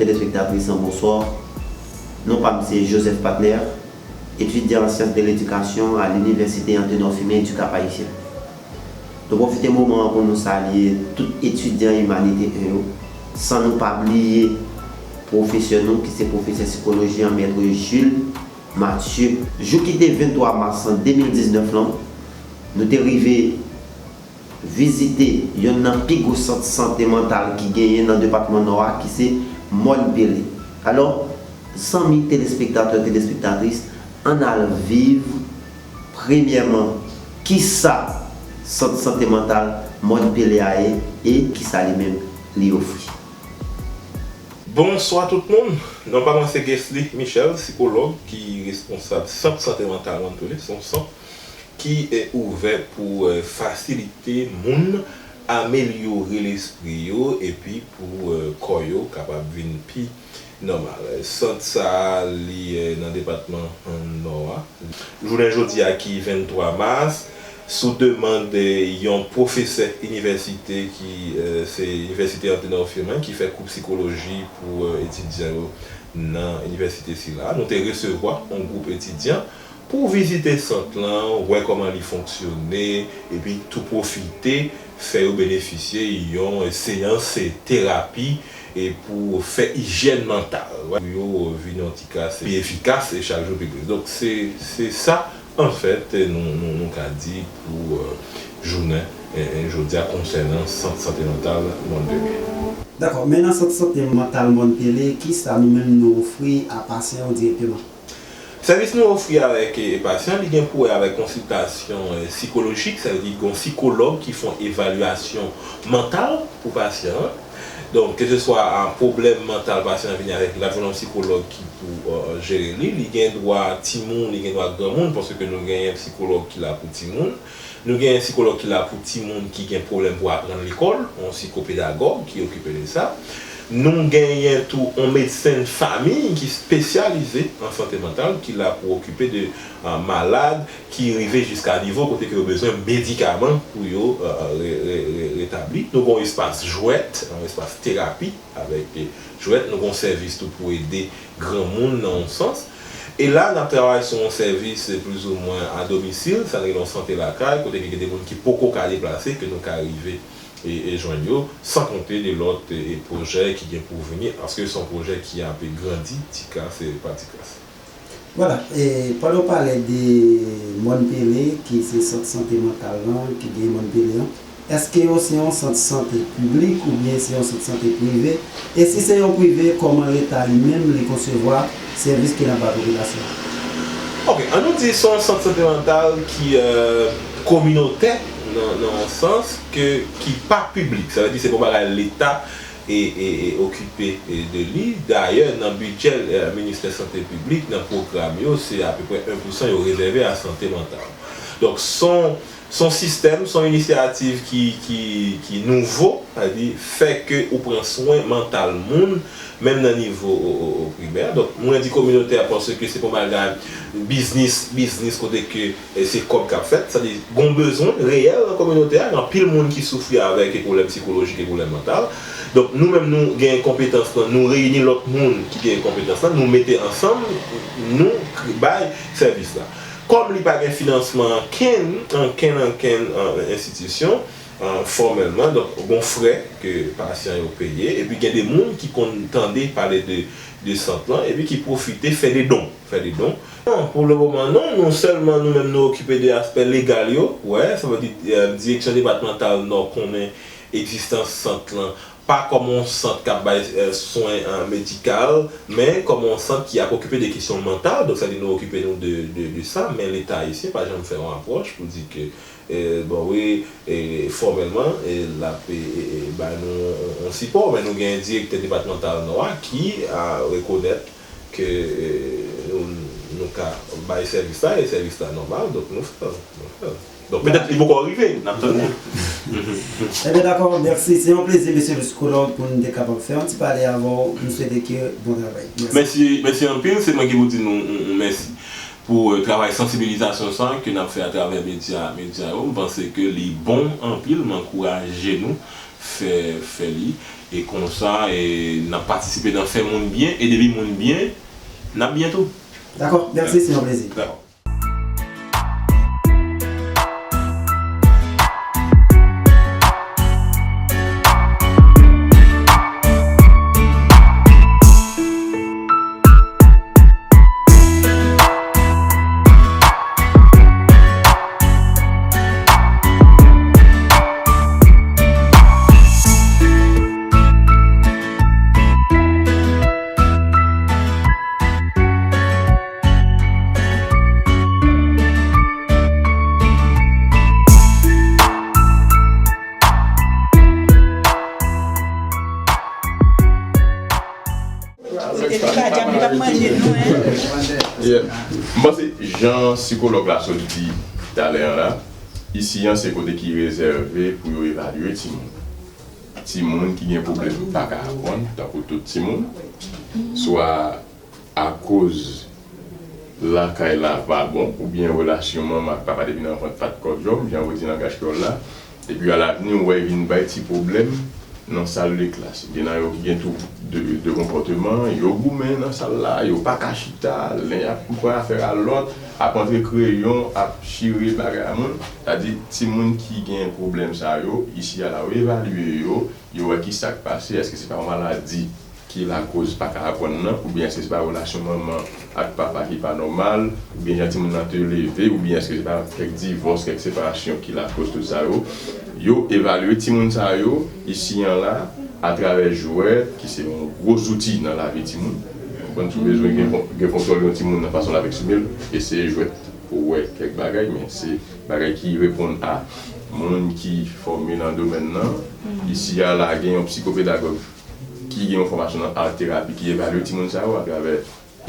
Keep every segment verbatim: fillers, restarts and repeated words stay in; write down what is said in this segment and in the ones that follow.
Telespektatris an, bonswa. Non pa m se Joseph Patner, etidyan an syans de ledikasyon a Linivèsite Antenor Firmin du Cap-Haïtien. Nou pwofite moman an pou nou salye tout etidyan Imanite en yo, san nou pa bliye pwofesè nou ki se pwofesè sikoloji an, Mèt Jules Mathieu. Jou ki te venntwa mas de mil diznèf lan, nou te rive vizite yonn nan pi gwo sant sante mantal ki genyen nan depatman Nò a, ki se Mòn Pele. Alò, zanmi telespektatè, telespektatris, ann al viv premyèman kisa sant sante mantal Mòn Pele a ye e kisa li menm li ofri. Bonswa tout moun. Non pa mwen se Guesly Michel, sikològ ki responsab Sant Sante Mantal Mòn Pele. Se yon sant ki, eh, ouvè pou, eh, fasilite moun amelyore lespri yo epi pou, eh, kò yo kapab vin pi nòmal. Sant sa a, li, eh, nan depatman, eh, Nò a. Jounen jodi a ki venntwa mas, sou demann yon pwofesè inivèsite ki, eh, se Inivèsite Antenor Firmin ki fè kou sikoloji pou, eh, etidyan yo nan inivèsite sila, nou te resevwa yon gwoup etidyan pou vizite sant lan, wè kòman li fonksyone, epi tou pwofite fè yo benefisye yon seyans terapi e pou fè ijyèn mantal, pou yo vin yon ti kras pi efikas e chak jou pi plis. Donk, se, se sa, anfèt, nou, nou, nou ka di pou, eh, jounen, eh, eh, jodi a konsènan Sant Sante Mantal Mòn Pele. Dakò, men nan Sant Sante Mantal Mòn Pele, kisa nou menm nou ofri a pasyan yo dirèkteman? Sèvis nou ofri avèk, eh, pasyan, li gen pou wè avèk konsiltasyon, eh, sikolojik, sa vle di gen yon sikològ ki fè yon evalyasyon mantal pou pasyan an. Donk, keseswa, ah, pwoblèm mantal pasyan an vini avèk, l ap jwenn yon sikològ ki pou, eh, jere li. Li gen dwa timoun, li gen dwa granmoun, paske nou genyen sikològ ki la pou timoun. Nou genyen sikològ ki la pou timoun ki gen pwoblèm pou aprann lekòl, yon sikopedagòg ki okipe de sa. Nou genyen tou yon medsen fanmi ki espesyalize an sante mantal, ki la pou okipe de, ah, malad ki rive jiska nivo kote ke yo bezwen medikaman pou yo, eh, re-, re-, re-, retabli. Nou gen yon espas jwèt, yon espas terapi avèk, eh, jwèt. Nou gen yon sèvis tou pou ede granmoun nan yon sans. E la, n ap travay sou yon sèvis, eh, plizoumwen a domisil, sa n rele yon sante lakay, kote ke gen de moun ki poko ka deplase, ke nou ka rive e, e jwenn yo, san konte de lòt, e, e pwojè ki gen pou vini, paske se yon pwojè ki ape grandi, ti kras pa ti kras. Vwala, e pandan w pale de Mòn Pele, ki se sant sante mantal lan, ki gen Mòn Pele an, èske yo se yon sant sante piblik oubyen se yon sant sante prive? E si se yon prive, kòman Leta li menm li konsevwa sèvis ke l ap ba popilasyon an? Ok, an nou di se yon sant sante mantal ki, euh, kominotè nan, nan yon sans ke, ki pa piblik. Sa vle di se pa yon bagay Leta e, e, e okipe, e, de li. Dayè, nan bidjè, eh, ministè sante piblik, nan pwogram yo, se apeprè en pou san yo rezève a sante mantal. Donk, se yon, se yon sistèm, se yon inisyativ ki, ki, ki nouvo, sa vle di, fè ke ou pran swen mantal moun, menm nan nivo o, o, o primè. Donk, mwen di kominotè paske se pa yon bagay biznis, biznis kote ke e se kòb k ap fèt, sa vle di, gen yon bezwen reyèl nan kominote a, gen anpil moun ki soufri avèk pwoblèm sikolojik e pwoblèm mantal. Donk, nou menm, nou gen konpetans lan, nou reyini lòt moun ki gen konpetans lan, nou mete ansanm, nou k-, bay sèvis la. Kòm li pa gen finansman ankenn, ankenn, ankenn, eh, enstitisyon, eh, fòmèlman, donk, gen frè ke pasyan yo peye, epi gen de moun ki konn tande pale de, de sant lan, epi ki pwofite fè de don, fè de don. Non, pou le moman, non. Nou sèlman, nou menm, nou okipe de aspè legal yo. Wè, sa vle di, eh, Direksyon Depatmantal Nò konnen egzistans sant lan, pa kòm yon sant k ap bay, eh, swen, eh, medikal, men kòm yon sant ki ap okipe de kesyon mantal. Donk, sa vle di nou okipe nou de, de, de sa, men Leta ayisyen pa janm fè yon apwòch pou di ke, eh, bon, wi, eh, fòmèlman, eh, l ap, eh, eh, eh, bay nou yon, yon sipò, men nou gen direktè depatmantal Nò a ki a rekonèt ke, eh, nou, nou ka bay sèvis la, e sèvis la nòmal, donk nou fè l, nou fè l. Donk, petèt li poko rive, n ap tann li. Ebyen, dakò, mèsi. Se yon plezi, mesye le sikològ, pou n te kapab fè yon ti pale avè w. M swete ke bon travay. Mèsi. Mèsi, mèsi anpil. Se mwen ki pou di nou, nou, nou mèsi pou, eh, travay sansibilizasyon sa ke n ap fè atravè medya, medya yo. M panse ke li bon anpil. M ankouraje nou fè, fè li. E konsa, e, n ap patisipe nan fè moun byen, e depi moun byen, n ap byen tou. Dakò, mèsi, se yon plezi. Dakò. Kote li pa djab, li p ap manje nou, en. Yeah. M panse, jan sikològ la sot di talè an la, isi an se kote ki rezève pou yo evalye timoun. Timoun ki gen pwoblèm pa ka aprann, tankou tout timoun, swa akoz lakay la pa bon, oubyen relasyon manman ak papa depi nan vant pa t kòdjòm, jan yo di langaj kreyòl la, epi alavni, ou wè, vin bay ti pwoblèm nan sal de klas. Gen nan yo ki gen twouv de, de konpòteman, yo goumen nan sal la, yo pa ka chita, len y ap pran afè a lòt, ap antre kreyon, ap chire bagay a moun. Sa di, timoun ki gen pwoblèm sa yo, isi a la, yo evalye yo, yo wè ki sa k pase, èske se pa yon maladi ki lakoz pa ka aprann nan, oubyen èske se pa relasyon manman ak papa ki pa nòmal, oubyen jan timoun nan te leve, oubyen èske se pa kèk divòs, kèk separasyon ki lakoz tout sa yo. Yo evalye timoun sa yo, isi an la, atravè jwèt, ki se yon gwo zouti nan lavi timoun. Ou konprann, si w bezwen gen kon-, gen kontwòl yon timoun nan fason l ap eksprime l, eseye jwèt pou w wè kèk bagay, men se bagay ki reponn a moun ki fòme nan domèn nan. Isi a la, gen yon sikopedagòg ki gen yon fòmasyon nan art terapi ki evalye timoun sa yo atravè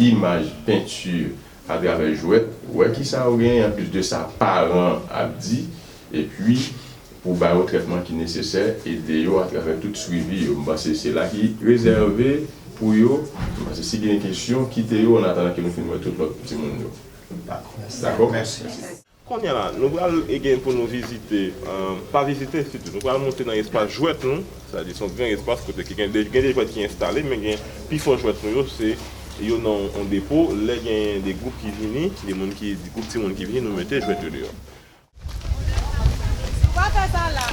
imaj, penti, atravè jwèt, wè kisa yo genyen, anplis de sa, paran ap di, epi pou ba yo trètman ki nesesè, ede yo atravè tout swivi yo. M panse se la ki rezève pou yo. M panse si gen kesyon, kite yo, an atandan ke nou fin wè tout lòt timoun yo. Dakò. Dakò? Mèsi. Kounye a la, nou pral, e, gen pou nou vizite, e, pa vizite sitou, nou pral monte nan espas jwèt nou, sa di se yon gran espas kote ki gen de, gen de jwèt ki enstale, men gen pifò jwèt nou yo, se yo nan yon depo, lè gen de gwoup ki vini, de moun ki, de gwoup timoun ki vini, nou mete jwèt yo deyò. Ou pa fè sa la.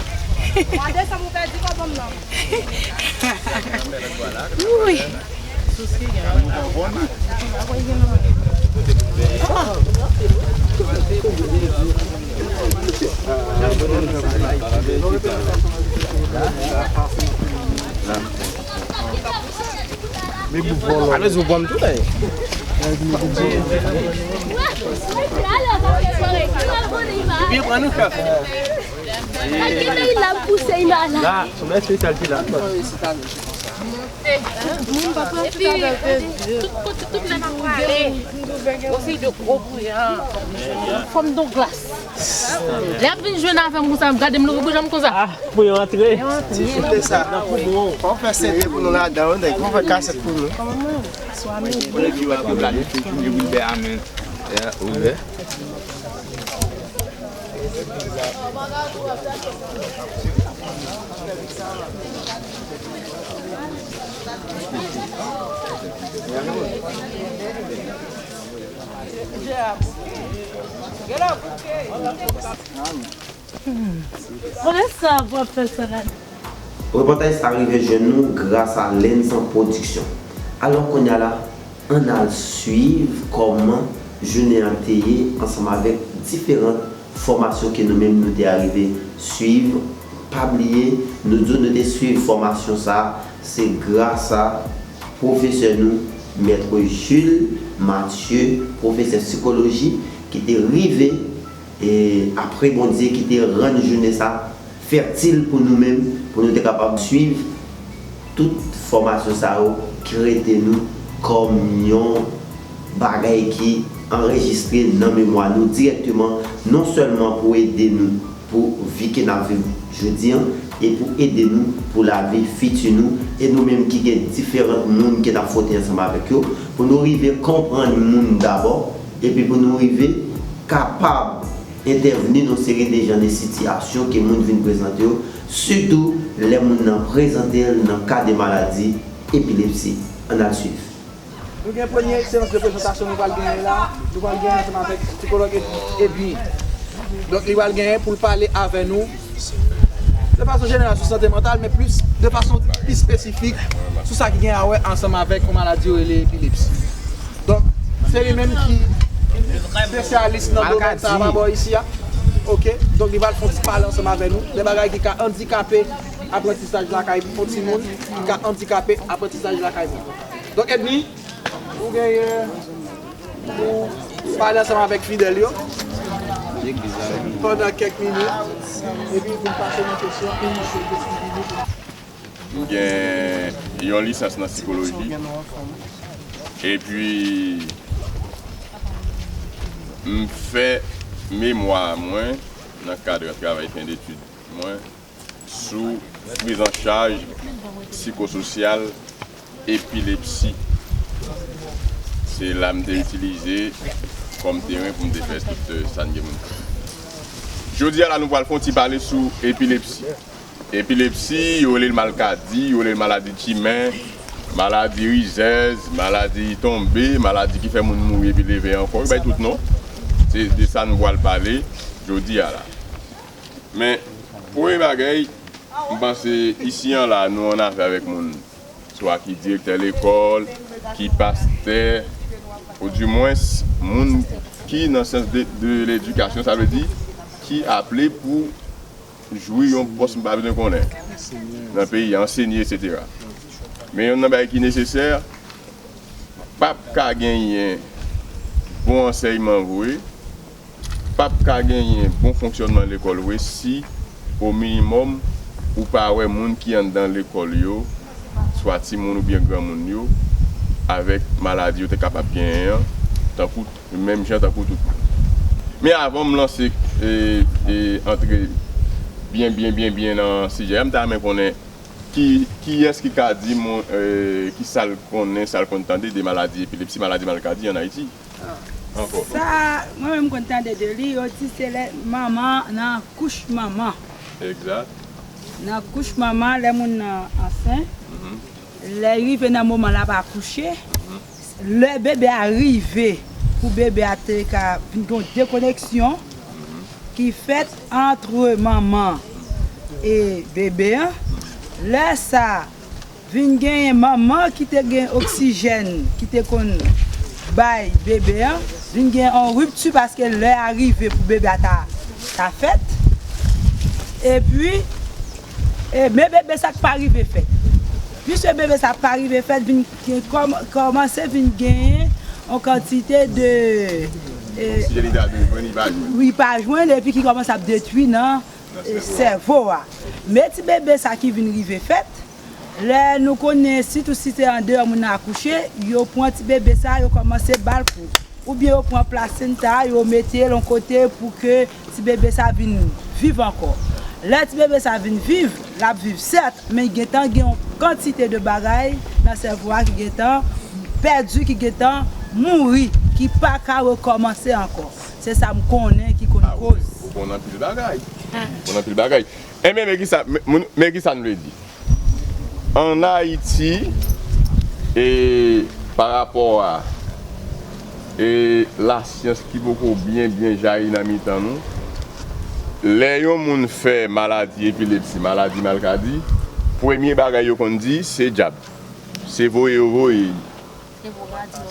Mwa desanm ou pèdi kòb m nan. Wi. Alèz ou ban m tou la. Byen pran nou fè. Kite l la pouse, l la. La, sou mè espesyal ki la. Tout kote, tout lè n ap prale. Yon seri de gwo bouyan. Fòm Douglas. Lè y ap vin jwenn avè m konsa, gade m louvri bouch m konsa. Ah, pou yo antre. Yo antre. Se sa. Fò w fè sete pou nou ladan, wi, nèg. Fò w fè kasèt pou nou. Kòman mwen? Swa midi. Ou lè ki w ap gade fim, e Wilbè Amen. Ya, Wilbè. Kote sa pou ap fè sa la? Repòtaj sa rive jwenn nou gras a Lensan Production. Alò, kounye a la, ann al swiv kòman jounen an te ye ansanm avèk diferan fòmasyon ke nou menm nou te arive swiv. Pa bliye, nou di w nou te swiv fòmasyon sa a, se gras a pwofesè nou, Mèt Jules Mathieu, pwofesè sikoloji, ki te rive, e, apre Bondye, ki te rann jounen sa fètil pou nou menm, pou nou te kapab swiv tout fòmasyon sa yo ki rete nou kòm yon bagay ki anrejistre nan memwa nou dirèkteman, non sèlman pou ede nou pou vi ke n ap viv jodi an, e pou ede nou pou lavi fiti nou, e nou menm ki gen diferan moun ke n ap fwote ansanm avèk yo, pou nou rive konprann moun dabò, epi pou nou rive kapab entèvni nan seri de jan de sitiyasyon ke moun vin prezante yo, sitou lè moun nan prezante l nan ka de maladi epilepsi. Ann al swiv. Nou gen premye seyans de prezantasyon nou pral genyen la. Nou pral genyen ansanm avèk sikològ Edny. Donk, li pral genyen pou l pale avè nou de fason jeneral sou sante mantal, men plis de fason pi espesifik sou sa ki gen a wè ansanm avèk yon maladi yo rele epilepsi. Donk, se li menm ki espesyalis nan domèn sa a pa bò isi a. Oke? Donk, li pral fè yon ti pale ansanm avè nou de bagay ki ka andikape aprantisaj lakay yon timoun, ki ka andikape aprantisaj lakay moun. Donk, Edny, ou genyen pou pale ansanm avèk fidèl yo pandan kèk minit, epi pou n pase nan kesyon. M gen yon lisans nan sikoloji, epi m fè memwa mwen nan kad travay fen detid mwen sou priz an chaj sikososyal epilepsi. Se la m te itilize kòm teren pou m te fè tout, eh, sa n gen pou n fè. Jodi a la, nou pral fè yon ti pale sou epilepsi. Epilepsi, yo rele l malkadi, yo rele l maladi timè, maladi rizèz, maladi tonbe, maladi ki fè moun mouri epi leve ankò, yo bay tout non. Se de sa nou pral pale jodi a la. Men, premye bagay, m panse isi an la, nou annafè avèk moun, swa ki direktè lekòl, ki pastè, odimwens, moun ki nan syans de, de ledikasyon, sa vle di, ki aple pou jwi yon pòs m pa bezwen konnen nan peyi a, ansenye, etsetera. Men youn nan bagay ki nesesè, p ap ka genyen bon ansèyman vre, p ap ka genyen bon fonksyònman lekòl vre si, o minimòm, ou pa wè moun ki anndan lekòl yo, swa timoun oubyen granmoun yo, avèk maladi yo te kapab genyen an, tankou, menm jan tankou tout moun. Men avan m lanse, e, e, antre byen, byen, byen, byen nan sijè a, m ta renmen konnen ki, kiyès ki ka di mwen, e, ki sa l konnen, sa l konn tande de maladi epilepsi, maladi malkadi ann Ayiti? Ankò. Sa, mwen menm m konn tande de li, yo di se lè manman nan kouch manman. Egzat. Nan kouch manman, lè moun nan ansent, mhm, lè l rive nan moman l ap akouche, mhm, lè bebe a rive, pou bebe a te ka vin gen yon dekoneksyon, mhm, ki fèt antre manman e bebe a, lè sa, vin genyen manman ki te gen oksijèn ki te konn bay bebe a, vin gen yon ripti paske lè a rive pou bebe a ta, ta fèt. Epi, e, men bebe sa k pa rive fèt. Piske bebe sa pa rive fèt, vin gen, kòm-, kòmanse vin genyen yon kantite de, e, oksijèn li ta dwe jwenn, li pa jwenn. Li pa jwenn, epi ki kòmanse ap detwi nan, e, sèvo a. Men ti bebe sa ki vin rive fèt, lè nou konnen, sitou si se andeyò moun nan akouche, yo pran ti bebe sa, yo kòmanse ba l kou. Oubyen yo pran plasenta, yo mete l yon kote pou ke ti bebe sa vin viv ankò. Lè ti bebe sa vin viv, l ap viv sèt, men gentan gen yon kantite de bagay nan sèvo a ki gentan pèdi, ki gentan mouri, ki pa ka rekòmanse ankò. Se sa m konnen ki konn koz. Ah, ou konn anpil bagay. Ou konn anpil bagay. Enben, men kisa, men, moun, men kisa n vle di? Ann Ayiti, e, pa rapò a, e, lasyans ki poko byen, byen jayi nan mitan nou, lè yon moun fè maladi epilepsi, maladi malkadi, premye bagay yo konn di, se dyab. Se voye yo voye li.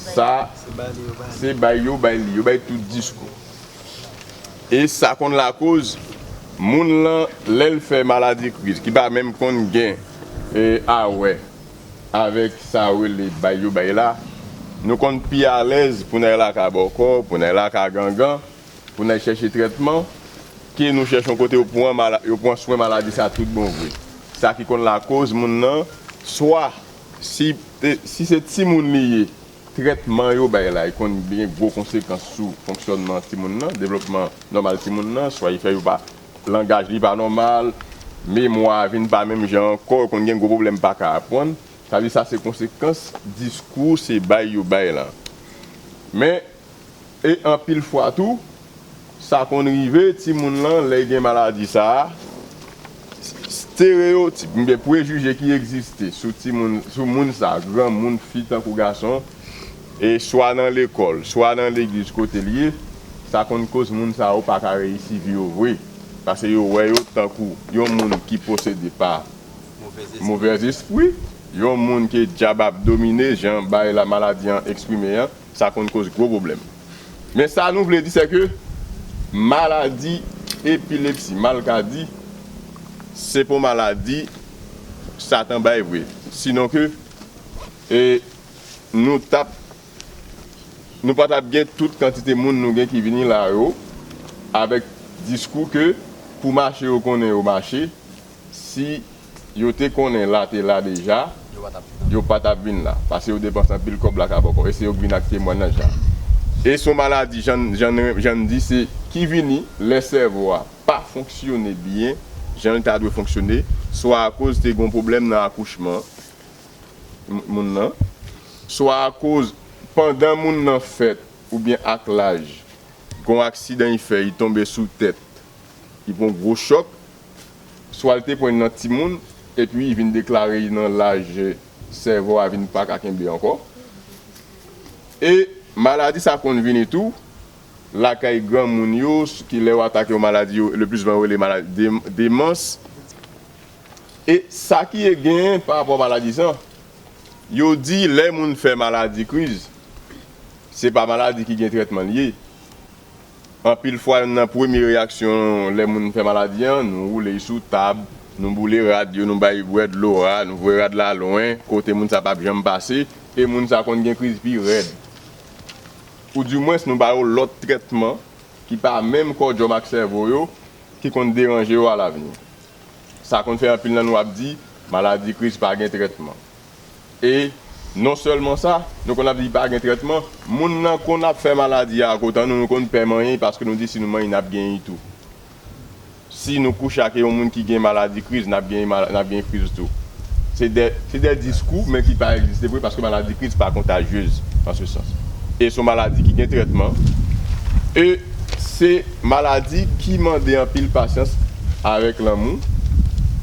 Sa, se bay yo bay li. Yo bay tout diskou. E sa konn lakoz moun lan, lè l fè maladi kriz, ki pa menm konn gen, e, a wè avèk sa yo rele bay yo bay la, nou konn pi alèz pou n al lakay bòkò, pou n al lakay gangan, pou n al chèche trètman, ke nou chèche yon kote yo pran mala-, yo pran swen maladi sa tout bon vre. Sa ki konn lakoz moun nan, swa si te, si se timoun li ye, trètman yo bay la, li konn gen gwo konsekans sou fonksyònman timoun nan, devlopman nòmal timoun nan, swa li fè yo pa, langaj li pa nòmal, memwa a vin pa menm jan ankò, yo konn gen gwo pwoblèm pa ka aprann. Sa vle di sa se konsekans diskou se bay yo bay la. Men, e anpil fwa tou, sa konn rive timoun lan, lè l gen maladi sa a, s-, s-, Estereotip oubyen prejije ki egziste sou timoun, sou moun sa, granmoun, fi tankou gason, e swa nan lekòl, swa nan legliz kote l ye, sa konn koz moun sa yo pa ka reyisi vi yo vre. Paske yo wè yo tankou yon moun ki posede pa movèzespri, yon moun ke dyab ap domine, jan bay la maladi an eksprime an, sa konn koz gwo pwoblèm. Men sa nou vle di, se ke maladi epilepsi, mal ka di, se pa yon maladi Satan bay vre. Sinon ke, e, nou t ap, nou pa t ap gen tout kantite moun nou gen ki vini la yo, avèk diskou ke pou mache yo konnen yo mache, si yo te konnen la te la deja, yo pa t ap vin la, paske yo depanse anpil kòb la ka bòkò, e se yo k vin ak temwayaj la. E se yon maladi, jan, jan, jan n di, se ki vini lè sèvo a pa fonksyone byen, jan l ta dwe fonksyone, swa akoz te gen yon pwoblèm nan akouchman m- moun nan, swa akoz pandan moun nan fèt oubyen ak laj, gen yon aksidan li fè, li tonbe sou tèt, li pran yon gwo chòk, swa l te pran nan timoun, epi li vin deklare li nan laj sèvo a vin pa ka kenbe ankò. E maladi sa konn vini tou lakay granmoun yo, ki lè yo atake yon maladi, yo le pli souvan yo rele maladi dem- demans. E sa ki genyen pa rapò a maladi sa, yo di lè moun fè maladi kriz, se pa maladi ki gen trètman l ye. Anpil fwa, youn nan premye reyaksyon lè moun fè maladi an, nou woule l sou tab, nou boule rad yo, nou ba l bwè dlo a, nou voye rad la lwen, kote moun sa p ap janm pase, e moun sa konn gen kriz pi rèd. Oudimwens, nou ba yo lòt trètman ki pa menm kò djòm ak sèvo yo, ki konn deranje yo alavni. Sa konn fè anpil nan nou ap di, maladi kriz pa gen trètman. E non sèlman sa, nou konn ap di pa gen trètman, moun nan konn ap fè maladi a kote nou, nou konn pè manyen paske nou di si nou manyen n ap genyen tou. Si nou kouche ak yon moun ki gen maladi kriz, n ap genyen mala- n ap genyen kriz tou. Se de, se de diskou, men ki pa egziste vre, paske maladi kriz pa kontajyez, an se sans. E se yon maladi ki gen trètman. E se maladi ki mande anpil pasyans avèk lanmou.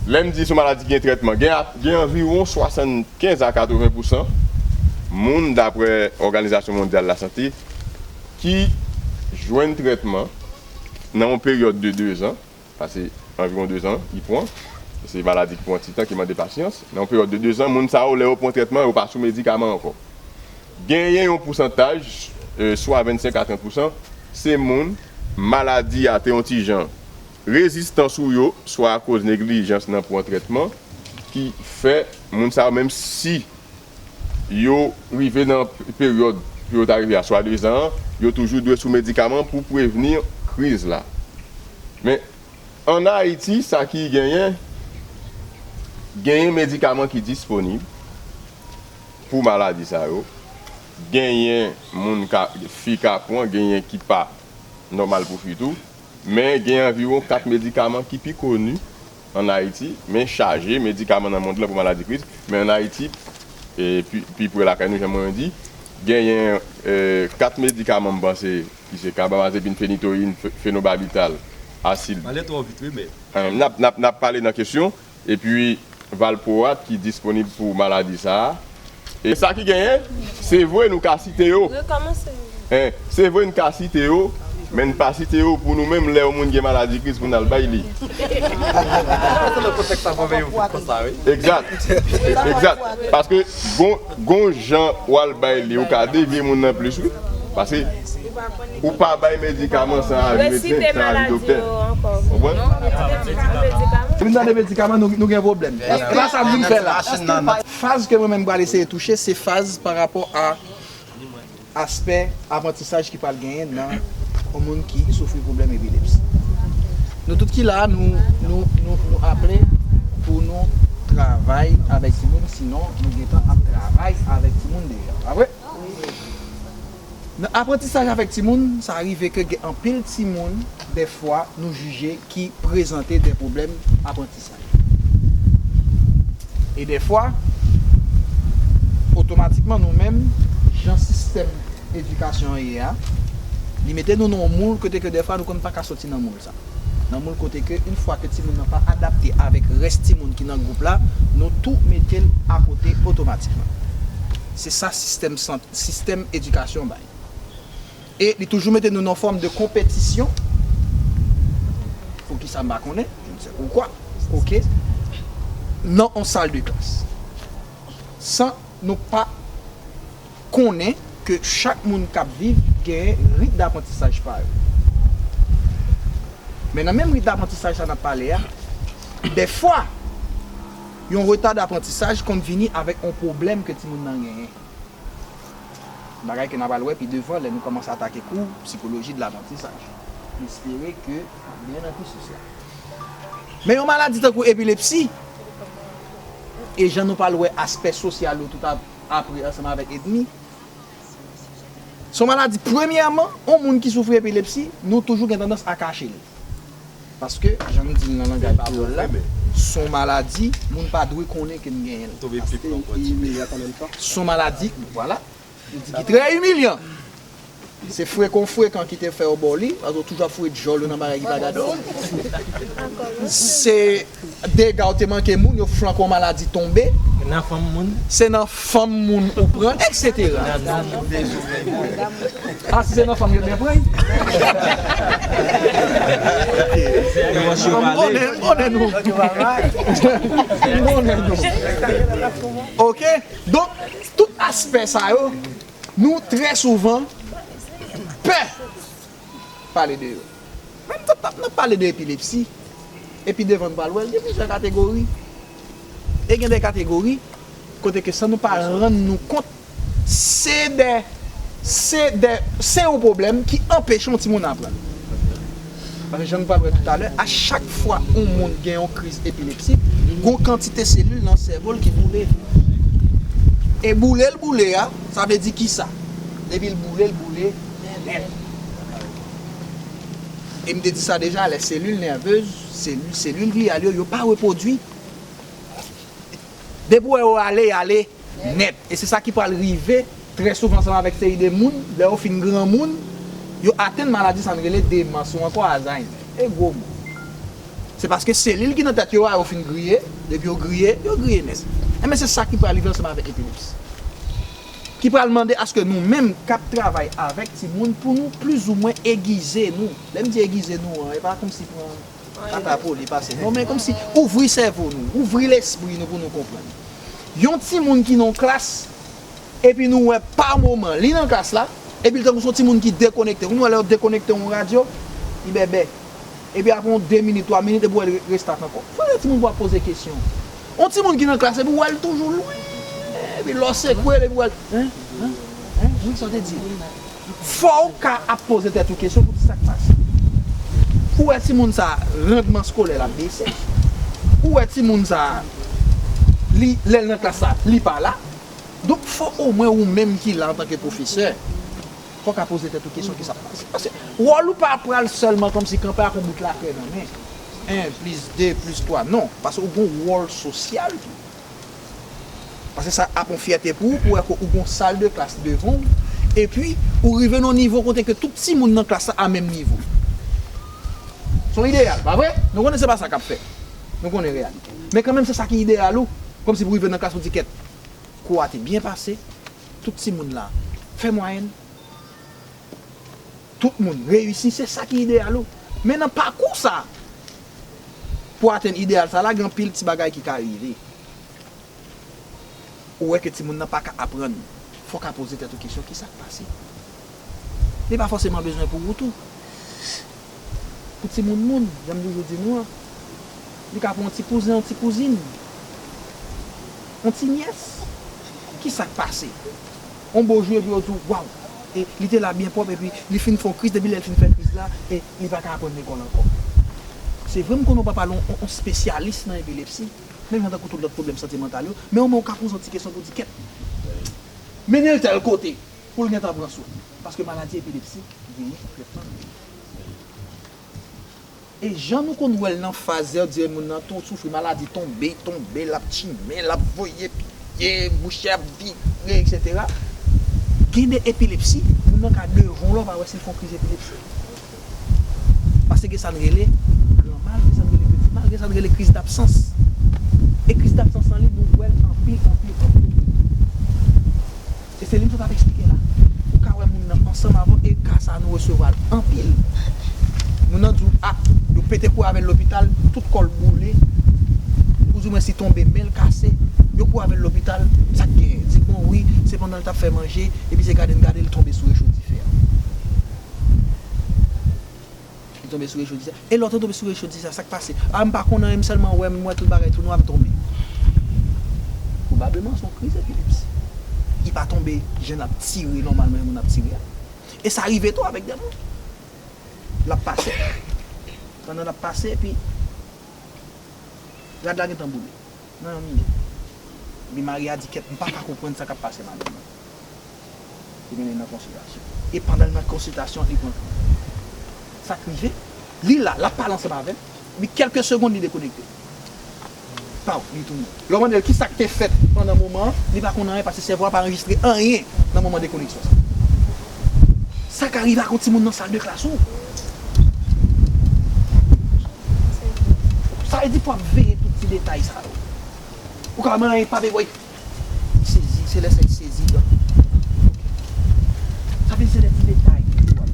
Lè m di se yon maladi ki gen trètman, gen, ap- gen anviwon swasannkenz a katreven pousan moun, daprè Òganizasyon Mondyal Lasante, ki jwenn trètman nan yon peryòd de dezan, paske anviwon dezan, li pran. Se maladi ki pran ti tan, ki mande pasyans. Nan yon peryòd de dezan, moun sa yo, lè yo pran trètman, yo pa sou medikaman ankò. Genyen yon pousantaj, e, swa vennsenk a trant pousan, se moun maladi a te yon ti jan rezistan sou yo, swa akoz neglijans nan pran trètman, ki fè moun sa yo, menm si yo rive nan peryòd pou yo ta rive a swa dezan an, yo toujou dwe sou medikaman pou prevni kriz la. Men, ann Ayiti, sa ki genyen, genyen medikaman ki disponib pou maladi sa yo. Genyen moun ka, fi ka pran, genyen ki pa nòmal pou fi tou. Men gen anviwon kat medikaman ki pi koni ann Ayiti, men chaje medikaman nan mond lan pou maladi kriz. Men ann Ayiti, e, pi, pi pre lakay nou, jan mwen di, genyen, e, kat medikaman, m panse, ki se karbamazepin, fenitoyin, fe- fenobarbital, asid. Pale twò vit, wi, men. N ap, n ap, n ap pale nan kesyon. Epi valproat ki disponib pou maladi sa a. E sa ki genyen, se vre nou ka site yo. Rekòmanse. En, se vre n ka site yo, men n pa site yo pou nou menm lè yon moun gen maladi kriz pou n al bay li. Se nan kontèks sa fò yo vin konsa, wi. Egzat. Egzat. Paske gon, gon jan w al bay li, ou ka devye moun nan plis, wi. Paske ou pa bay medikaman san avi medsen, san avi doktè. Konprann? Depi n tande medikaman, nou, nou gen pwoblèm. E pa sa m vin fè la. Faz ke mwen menm m pral eseye touche, se faz pa rapò a aspè aprantisaj ki pral genyen nan yon moun ki soufri pwoblèm epilepsi. Nou tout ki la, nou, nou, nou, nou aple pou nou travay avèk timoun, sinon nou gentan ap travay avèk timoun deja. Pa vre? Nan aprantisaj avèk timoun, sa rive ke gen anpil timoun, dèfwa, nou jije ki prezante de pwoblèm aprantisaj. E dèfwa, otomatikman, nou menm, jan sistèm edikasyon an ye a, li mete nou nan yon moul kote ke dèfwa nou konn pa ka soti nan moul sa. Nan moul kote ke, yon fwa ke timoun nan pa adapte avèk rès timoun ki nan gwoup la, nou tou mete l akote otomatikman. Se sa sistèm sant-, sistèm edikasyon bay. E li toujou mete nou nan fòm de konpetisyon. Poukisa m pa konnen? Je ne sais pourquoi. Oke. Nan yon sal de klas. San nou pa konnen ke chak moun k ap viv genyen rit daprantisaj pa yo. Men nan menm rit daprantisaj sa n ap pale a, dèfwa, yon reta daprantisaj konn vini avèk yon pwoblèm ke timoun nan genyen. Bagay ke n a pral wè pi devan lè nou kòmanse atake kou sikoloji de laprantisaj. M espere ke n ap byen nan kisis la. Men yon maladi tankou epilepsi, e jan nou pral wè aspè sosyal yo tout ap-, apre ansanm avèk etni, se yon maladi, premyèman, yon moun ki soufri epilepsi, nou toujou gen tandans a kache l. Paske, jan nou di l nan langaj kreyòl la, se yon maladi, moun pa dwe konnen ke n genyen l. Se yon maladi, vwala, nou di ki trè imilyan. Se frekan w frekan ki te fè yo ba w li, paske w toujou ap foure djòl yo nan bagay ki pa gade w. Se dega w te manke moun, yo flanke w maladi tonbe. Nan fanm moun. Se nan fanm moun ou pran, etsetera. A, si se nan fanm yo byen pran. M konnen, m konnen nou. M konnen nou. Oke? Donk, tout aspè sa yo, nou trè souvan pè pale de yo. Menm tout tan n ap pale de epilepsi, epi devan n pral wè l, gen plizyè kategori. E gen de kategori kote ke san nou pa rann nou kont, se de, se de, se yon pwoblèm ki anpeche yon timoun aprann. Paske jan nou pral wè toutalè, a chak fwa yon moun gen yon kriz epileptik, gon kantite selil nan sèvo l ki boule. E boule l boule a, sa vle di kisa? Depi l boule, l boule nèt. E m te di sa deja, lè selil nèvez, selil, selil glial yo, yo pa repwodui. Depi w wè yo ale, y ale nèt. E se sa ki pral rive trè souvan ansanm avèk seri de moun, lè yo fin granmoun, yo atenn maladi sa n rele demans ou ankò Alzheimer. E gwo mo. Se paske selil ki nan tèt yo a, yo fin griye, depi yo griye, yo griye nèt. Enben, se sa ki pral rive ansanm avèk epilepsi. Ki pral mande aske nou menm k ap travay avèk timoun pou nou plizoumwen egize nou. Lè m di egize nou an, e pa kòmsi pran kata poli pase. Non, men kòmsi ouvri sèvo nou, ouvri lespri nou pou nou konprann. Yon timoun ki nan yon klas, epi nou wè pa moman, li nan klas la, epi l tankou se yon timoun ki dekonekte. Ou wè lè yo dekonekte yon radyo, li bèbè. Epi apre yon de minit, twa minit, epi w wè l re-, restak ankò. Fò yon timoun pou ap poze kesyon. Yon timoun ki nan klas, epi w wè l toujou lwen, epi lè w sekwe l, epi w wè l, en? En? En? Wi, sa w te di. Fò w ka ap poze tèt ou kesyon pou di sa k pase. Ou wè timoun sa, randman eskolè l ap bese. Ou wè timoun sa, li, lè l nan klas la, li pa la. Donk, fò omwen ou menm ki la antanke pwofesè, fò w ka poze tèt ou kesyon ki sa k pase. Paske wòl ou pa pral sèlman kòmsi kanpe ak yon bout lakre nan men. En plis de plis twa, non. Paske ou gen yon wòl sosyal tou. Paske sa ap yon fyète pou ou, pou wè ke ou gen yon sal de klas devan w, epi ou rive nan yon nivo kote ke tout timoun nan klas la a menm nivo. Se yon ideyal, pa vre? Nou konnen se pa sa k ap fèt. Nou konnen reyalite. Men kanmenm, se sa ki ideyal ou. Kòmsi pou rive nan klas, ou di, kèt, kou a te byen pase, tout timoun la fè mwayèn, tout moun reyisi, se sa ki ideyal ou. Men nan pakou sa, pou atenn ideyal sa la, gen anpil ti bagay ki ka rive. Ou wè ke timoun nan pa ka aprann. Fò w ka poze tèt ou kesyon, kisa k pase? Li pa fòseman bezwen pou ou tou. Pou timoun moun, jan m toujou di nou an, li ka pou yon ti kouzen, yon ti kouzin, yon ti nyès. Kisa k pase? Yon bo jou, epi yo di w, waw, e li te la byen pwòp, epi li fin fè yon kriz, depi lè l fin fè kriz la, e li pa ka aprann lekòl ankò. Se vre, m konnen w pa pale yon, yon, yon espesyalis nan epilepsi, menm jan tankou tout lòt pwoblèm sante mantal yo, men omwen w ka poze yon ti kesyon pou di, kèt, mennen l tèl kote pou l gentan pran swen. Paske maladi epilepsi genyen trètman. E jan nou konn wè l nan faz, sètadi moun nan tou soufri maladi tonbe, tonbe, l ap chimen, l ap voye pye, bouch li ap vire, etsetera. Gen de epilepsi, moun nan ka devan w la, w pa wè si l fè yon kriz epilepsi. Paske gen sa n rele Malgre sa n rele peti, malgre sa n rele kriz dabsans. E kriz dabsans lan li, nou wè l anpil, anpil, anpil. E se li m sot ap eksplike la. Ou ka wè moun nan ansanm avè w, e ka sa a nou resevwa l anpil. Moun nan di w, a, yo pete kouri avè l lopital, tout kò l boule, oudimwens li tonbe, men l kase, yo kouri avè l lopital, sa k genyen? Di, bon, wi, se pandan l t ap fè manje, epi se gade n gade l tonbe sou recho dife a. Li tonbe sou recho dife a. E lè w te tonbe sou recho dife a, sa k pase? A, m pa konn anyen, m sèlman wè, m wè tout bagay tou nwa, m tonbe. Pwobableman, se yon kriz epilepsi. Li pa tonbe jan n ap tire nòmalman, yon moun ap tire a. E sa rive tou avèk de moun. L ap pase. Pandan l ap pase, epi rad la gentan boule. Nan yon minit. Epi mari a di, kèt, m pa ka konprann sa k ap pase madanm nan. Li mennen l nan konsiltasyon. E pandan l nan konsiltasyon, li pran tan. Sa k rive, li la, l ap pale ansanm avè m, epi kèlke segonn, li dekonekte. Paw, li tounen. Lè w mande l ki sa k te fèt pandan moman an, li pa konn anyen paske sèvo a pa anrejistre anyen nan moman dekoneksyon sa. Sa ka rive ak yon timoun nan sal de klas ou. Sa vle di fò w ap veye tout ti detay sa yo. Ou ka manyen pa veye, sezi, se lè sa y sezi dan. Sa vle di se de ti detay ki pou ap.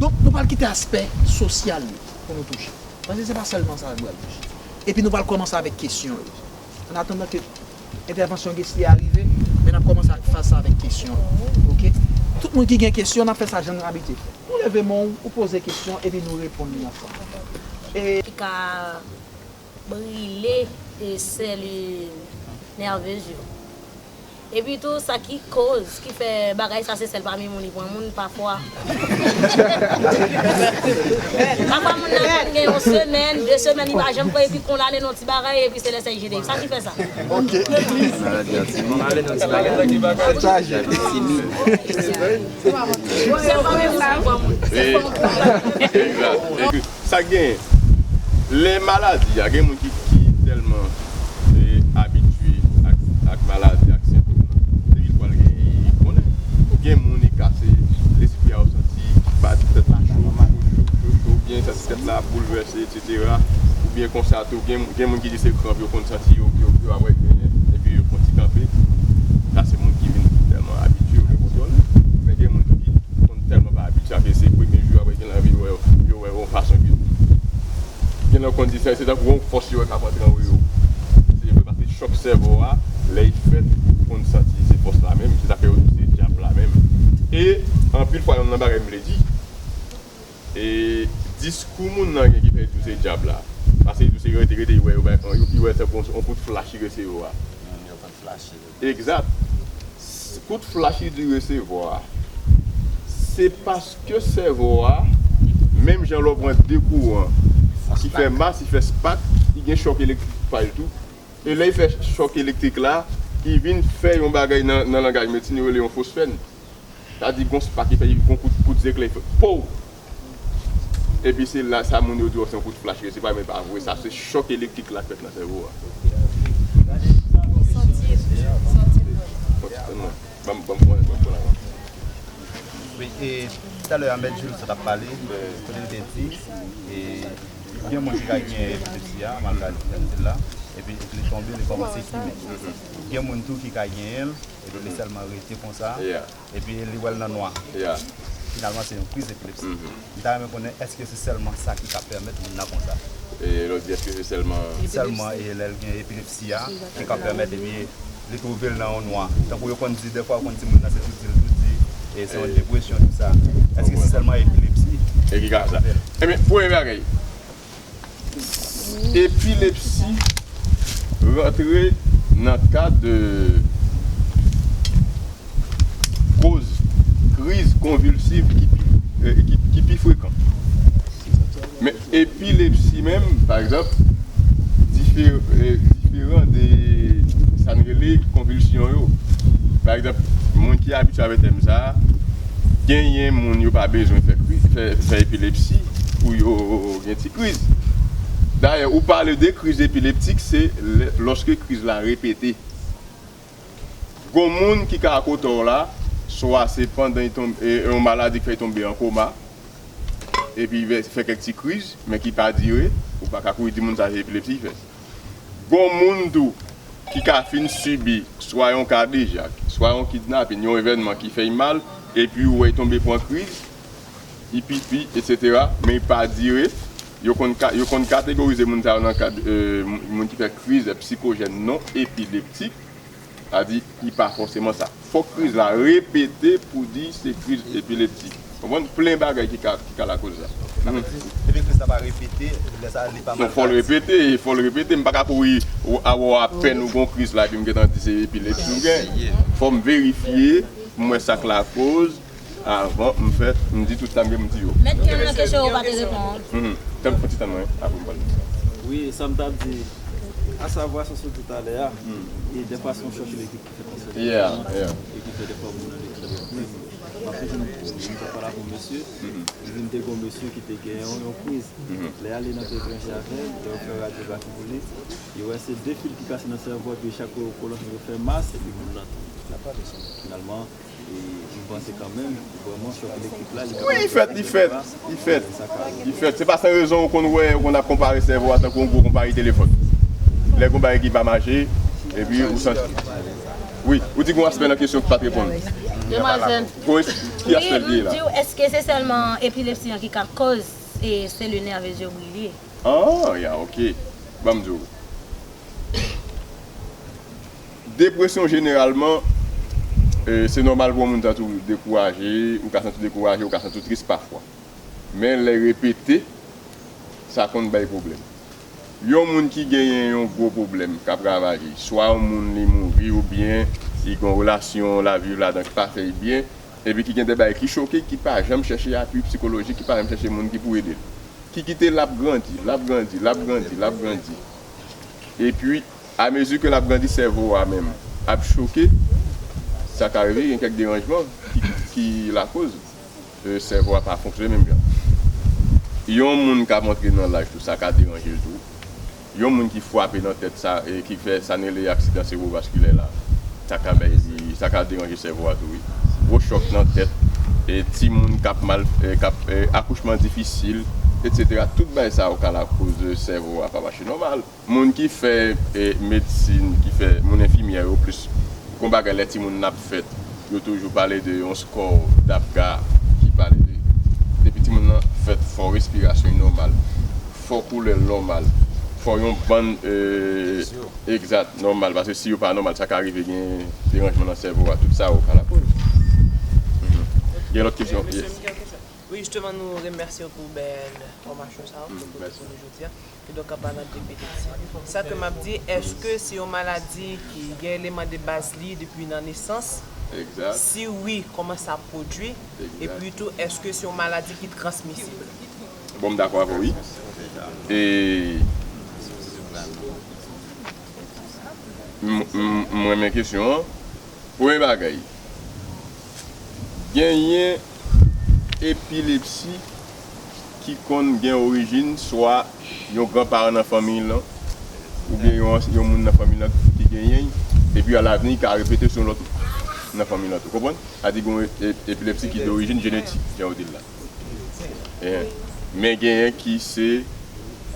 Donk, nou pral kite aspè sosyal yo pou nou touche. Paske se pa sèlman sa nou pral touche. Epi nou pral kòmanse avèk kesyon yo. An atandan ke entèvansyon Guesty a rive, men n ap kòmanse ak faz sa avèk kesyon yo. Oke? Tout moun ki gen kesyon, n ap fè sa jan n abitye fè. Ou leve men w, ou poze kesyon, epi nou reponn li ansanm. E ki ka brile e sèl nèvez yo. Epi tou, sa ki koz, ki fè bagay sa se sèl pami moun li pran moun pafwa. Pafwa moun nan konn gen yon semèn, de semèn, li pa janm pran epi kondane nan yon ti bagay, epi se lè sa li jete. Sa ki fè sa? Ok. Maladi an ti moun. Chaje. Se pa menm sa. Egzat. Sa k genyen? Lè maladi a, gen moun ki, ki tèlman, e, abitye ak, ak maladi, ak sentòm nan, depi l pral genyen, li konnen. Gen moun, li kase, lespri a yo santi, bat tèt la cho, cho, cho, cho, cho, oubyen santi tèt la boulvèse, etsetera. Oubyen konsa tou, gen, gen moun ki di se kranp yo konn santi yo, yo, yo apre genyen, epi yo fon ti kanpe. Sa se moun ki vin tèlman abitye, yo gen kontwòl. Men gen moun tou ki konn tèlman pa abitye avè se premye jou apre gen anvi yo wè, yo wè yon fason ki gen nan kondisyon, se tankou yon fòs yo wè k ap antre anwo yo. Se vre paske chòk sèvo a, lè l fèt, ou konn santi se fòs la menm, se sa fè yo di se dyab la menm. E anpil fwa, youn nan bagay m vle di, e diskou moun nan gen ki fè l di w se dyab la. Paske l di w se rete, rete, li wè, li wè tankou yon, yon kout flach li resevwa. Egzat. Kout flach li di resevwa a, se paske sèvo a, menm jan lè w pran de kouran ki fè mas, li fè spak, li gen chòk elektrik pa l tou. E lè l fè chòk elektrik la, li vin fè yon bagay nan, nan langaj medsin, yo rele yon fosfèn. Sa di gon spak ki fè, gon kout, kout zeklè, pow! Epi se la sa moun yo di w se yon kout flach, se pa, men pa vre, sa se chòk elektrik la k fèt nan sèvo a. Santi, santi. Ban m, ban m pran, ban m pran la. Wi, e talè a Mèt Jules t ap pale, kote l te di, e gen moun ki ka gen epilepsi a, maladi la, epi li tonbe, li kòmanse fimen. Gen moun tou ki ka genyen l, epi li sèlman rete konsa. Epi li wè l nan nwa. Finalman, se yon kriz epilepsi. M ta renmen konnen, èske se sèlman sa ki ka pèmèt moun nan konsa? E lè w di èske se sèlman. Sèlman, e lè l gen epilepsi a, ki ka pèmèt, epi li twouve l nan yon nwa. Tankou yo konn di, dèfwa, yo konn di moun nan se toudi l toudi, e se yon depresyon, tou sa. Èske se sèlman epilepsi? E ki ka sa. Ebyen, premye bagay, epilepsi rantre nan kad de koz kriz konvilsiv ki pi, eh, ki, ki pi frekan. Men epilepsi menm, pa egzanp, dife-, eh, diferan de sa n rele konvilsyon yo. Pa egzanp, moun ki abitye avèk tèm sa a, genyen moun yo pa bezwen fè kriz, fè, fè epilepsi pou yo gen ti kriz. Dayè, ou pale de kriz epileptik, se lè, lòske kriz la repete. Gon moun ki ka akote w la, swa se pandan l tonbe, e, yon maladi k fè l tonbe an koma, epi fè kèk ti kriz, men ki pa dire, ou pa ka kouri di moun sa se epilepsi l fè. Gon moun tou ki ka fin sibi swa yon kadejak, swa yon kidnapin, yon evènman ki fè l mal, epi ou wè l tonbe pran kriz, li pipi, etsetera, men li pa dire. Yo konn ka, yo konn kategorize moun sa yo nan kad, e, moun ki fè kriz psikojèn non epileptik, sa di, li pa fòseman sa. Fòk kriz la repete pou di se kriz epileptik. Konprann? Plen bagay ki ka, ki ka lakoz sa. Sa vle di, depi kriz la pa repete, lè sa a, li pa maladi. Non, fò l repete, fò l repete. M pa ka kouri, a, a, apèn ou gon kriz la, epi m gentan di se epilepsi ou gen. Fò m verifye, m wè sa k lakoz, avan m fè, m di tout sa m gen pou m di yo. Mèt, gen yon kesyon ou pa te reponn. Mhm. Tann, fò ti tann mwen, apre m pral di sa. Wi, sa m t ap di, asavwa sa w sot di talè a, e dèfwa se yon chòk elektrik ki fèt nan sèvo a, yeah, yeah, e ki fè dèfwa moun nan li tonbe. M ap toujou, m t ap pale ak yon mesye, li di m te gen yon mesye ki te gen yon, yon kriz. Lè y ale nan te tranche avè l, lè yo fè radyografi pou li, yo wè se de fil ki kase nan sèvo a, epi chak kolon yo fè mas, epi moun nan tonbe. Finalman, e m panse kanmenm, vrèman, chòk elektrik la, li... Wi, li fèt, li fèt, li fèt, li fèt. Se pa san rezon ou konn wè, ou konn ap konpare sèvo a tankou yon gwo konpayi telefòn. Lè gon bagay ki pa mache, epi ou santi. Wi, ou di gon aspè nan kesyon ki pa t reponn. Demwazèl. Wi, ki aspè l ye la? Di w, èske se sèlman epilepsi an ki ka koz e selil nèvez yo brile? Ah, ya, ok. Ban m di w. Depresyon, jeneralman, e, se nòmal pou yon moun santi w dekouraje, ou ka santi w dekouraje, ou ka santi w tris pafwa. Men lè repete, sa konn bay pwoblèm. Yon moun ki genyen yon gwo pwoblèm k ap ravaje, swa yon moun li mouri oubyen li gen yon relasyon l ap viv ladan ki pa fè l byen, epi ki gen de bagay ki choke, ki pa janm chèche apui psikolojik, ki pa janm chèche moun ki pou ede l. Ki kite l ap grandi, l ap grandi, l ap grandi, l ap grandi. Epi, amezi ke l ap grandi, sèvo a menm ap choke, sa ka rive gen kèk deranjman ki, ki lakoz, e, sèvo a pa fonksyone menm jan. Yon moun k ap antre nan laj tou, sa ka deranje l tou. Yon moun ki frape nan tèt sa, e ki fè sa n rele aksidan serevovaskilè la, sa ka bay li, sa ka deranje sèvo a tou, wi. Gwo chòk nan tèt, e timoun k ap mal, e k ap, e akouchman difisil, etsetera. Tout bagay sa yo ka lakoz sèvo a pa mache nòmal. Moun ki fè, e, medsin, ki fè, moun enfimyè yo plis, gon bagay lè timoun nan ap fèt, yo toujou pale de yon score d'APGAR ki pale de, depi timoun nan fèt, fò respirasyon l nòmal, fò koulè l nòmal, fò yon bann, e, egzat, nòmal, paske si yo pa nòmal, sa ka rive gen deranjman nan sèvo a, tout sa yo ka lakoz. Mhm. Gen lòt kesyon? Yes. Wi, jisteman, nou remèsye w pou bèl enfòmasyon sa yo ke w pote pou nou jodi a. Kidonk, an palan de epilepsi, sa ke m ap di, èske se yon maladi ki gen eleman de baz li depi nan nesans? Egzat. Si wi, kòman sa pwodui? Egzat. Epi tou, èske se yon maladi ki transmisib? Bon, m dakò avè w, wi. E m, m, m renmen kesyon an. Premye bagay, genyen epilepsi ki konn gen orijin swa yon granparan nan fanmi l lan, oubyen yon, yon moun nan fanmi l lan ki genyen l, epi alavni, li ka repete sou yon lòt moun nan fanmi l lan tou. Konprann? Sa di gon e-, epilepsi ki dorijin jenetik, jan yo di l la. Eh, men genyen ki se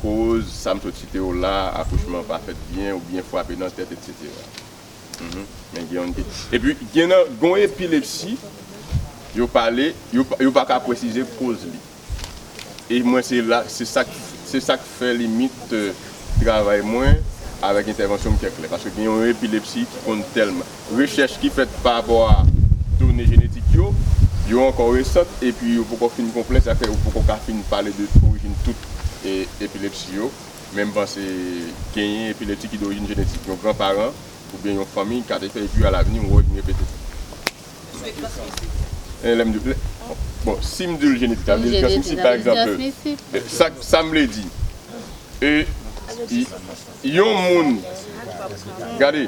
koz sa m sot site yo la, akouchman pa fèt byen, oubyen frape nan tèt, etsetera. Mhm. Men gen yon ki, epi gen nan, gen yon epilepsi, yo pale, yo, pa- yo pa ka presize koz li. E mwen, se la, se sa k, se sa k fè limit, euh, travay mwen avèk entèvansyon m trè klè. Paske gen yon epilepsi ki konn tèlman, rechèch ki fèt pa rapò a done jenetik yo, yo ankò resant, epi yo poko fin konplè, sa fè yo poko ka fin pale de orijin tout, e, epilepsi yo. Men m panse genyen epilepsi ki dorijin jenetik yon granparan oubyen yon fanmi ka te fè, epi alavni, w wè l vin repete. E lè m di, lè, bon, si m di l jenetik, sa vle di l transmisib, pa egzanp, sa, sa m vle di, e, y- yon moun, gade,